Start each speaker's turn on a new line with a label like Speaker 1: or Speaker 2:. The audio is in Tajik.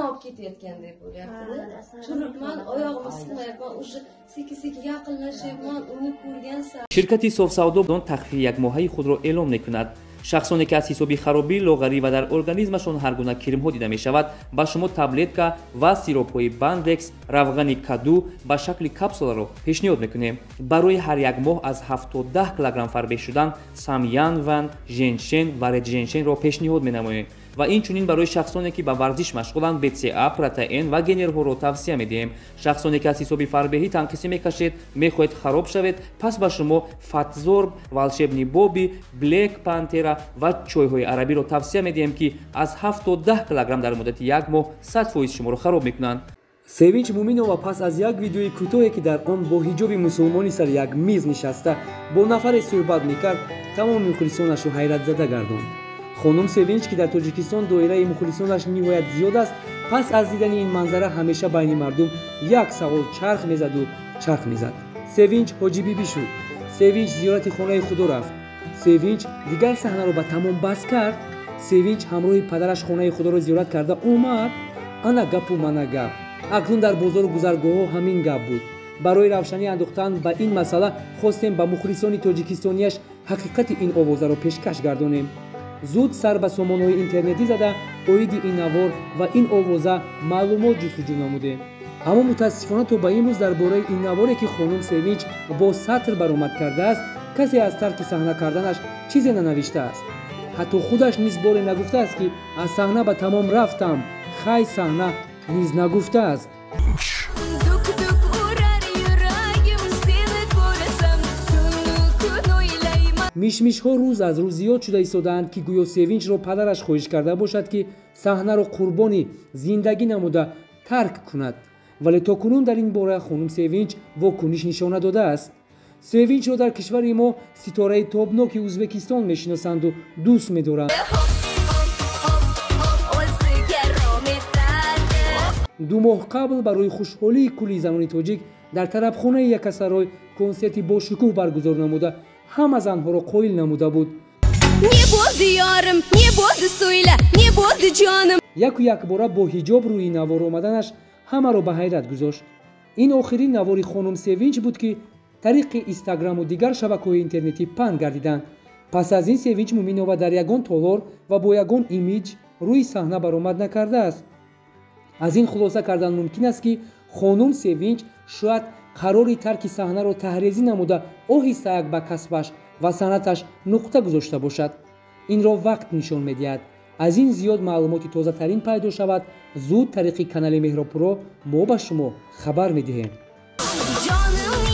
Speaker 1: Olib ketayotgandek bo'lyapti. Turibman, oyog'imni siqmayapman, уже sekin sekin yaqinlashyapman, uni ko'rgan sari.
Speaker 2: Ширкати Софсавдо тахфифи якмоҳаи худро эълон мекунад. Шахсоне ки аз ҳисоби харобӣ, лоғарӣ ва дар организмашон ҳар гуна кирмҳо дида мешавад, ба шумо таблетка ва сиропҳои Бандекс, равғани каду ба шакли капсуларо пешниҳод мекунем. Барои ҳар як моҳ аз 7 то 10 килограмм фарбеҳ шудан Самянван, Женшен ва Редженшенро пешниҳод менамоем ва инчунин барои шахсоне, ки ба варзиш машғуланд, БЦА, протеин ва генерҳоро тавсия медиҳем. Шахсоне, ки аз ҳисоби фарбеҳӣ танқисӣ мекашед, мехоҳед хароб шавед, пас ба шумо Фатзорб, Волшебный Боби, Блек Пантера ва чойҳои арабиро тавсия медиҳем, ки аз 7 то 10 килограмм дар муддати як моҳ 100% шуморо хароб мекунанд.
Speaker 3: Севинч Муминова пас аз як видеои кӯтоҳе, ки дар он бо ҳиҷоби мусулмонӣ сари як миз нишаста бо нафаре суҳбат мекард, тамоми мухлисонашро ҳайратзада гардонд. Хонум Севинч, ки дар Тоҷикистон доираи мухлисонаш ниҳоят зиёд аст, пас аз дидани ин манзара ҳамеша байни мардум як савол чарх мезаду чарх мезад: Севинч ҳоҷибибӣ шуд? Севинч зиёрати хонаи Худо рафт? Севинч дигар саҳнаро ба тамом бас кард? Севинч ҳамроҳи падараш хонаи Худоро зиёрат карда омад? Ана гапу мана гап. Акнун дар бозору гузаргоҳҳо ҳамин гап буд. Барои равшанӣ андохтан ба ин масъала хостем ба мухлисони тоҷикистонияш ҳақиқати ин овозаро пешкаш гардонем. Зуд сар ба сомонаҳои интернетӣ зада, оиди ин навор ва ин овоза маълумот ҷустуҷӯ намудем, аммо мутаассифона то ба имрӯз дар бораи ин наворе, ки хонум Севинч бо сатр баромад кардааст, касе аз тарки саҳна карданаш чизе нанавиштааст. Ҳатто худаш низ боре нагуфтааст, ки аз саҳна ба тамом рафтам, хай, саҳна низ нагуфтааст.
Speaker 4: Duk urar yuragim, seni ko'rsam tunu kun o'ylayman.
Speaker 3: Мишмишҳо рӯз аз рӯз зиёд шуда истодаанд, ки гӯё Севинчро падараш хоҳиш карда бошад, ки саҳнаро қурбони зиндагӣ намуда тарк кунад, вале то кунун дар ин бора хонум Севинч вокуниш нишон надодааст. Севинчро дар кишвари мо ситораи тобноки Ӯзбекистон мешиносанду дӯст медоранд.
Speaker 4: O'ziga rom etadi.
Speaker 3: 2 моҳ қабл барои хушҳолии кулли занони тоҷик дар тарабхонаи Якасарой консерти бошукӯҳ баргузор намуда, ҳама занҳоро қоил намуда буд.
Speaker 4: Ne bo'ldi, yorim, ne bo'ldi, so'yla, ne bo'ldi, jonim?
Speaker 3: Яку якбора бо ҳиҷоб рӯи навор омаданаш ҳамаро ба ҳайрат гузошт. Ин охирин навори хонум Севинч буд, ки тариқи Инстаграму дигар шабакаҳои интернетӣ паҳн гардиданд. Пас аз ин Севинч Муминова дар ягон толор ва бо ягон имиҷ рӯи саҳна баромад накардааст. Аз ин хулоса кардан мумкин аст, ки хонум Севинч шояд қарори тарки саҳнаро таҳрезӣ намуда, оҳистаяк ба касбаш ва санъаташ нуқта гузошта бошад. Инро вақт нишон медиҳад. Аз ин зиёд маълумоти тозатарин пайдо шавад, зуд тариқи канали Меҳробпуро мо ба шумо хабар медиҳем.
Speaker 4: Jonim.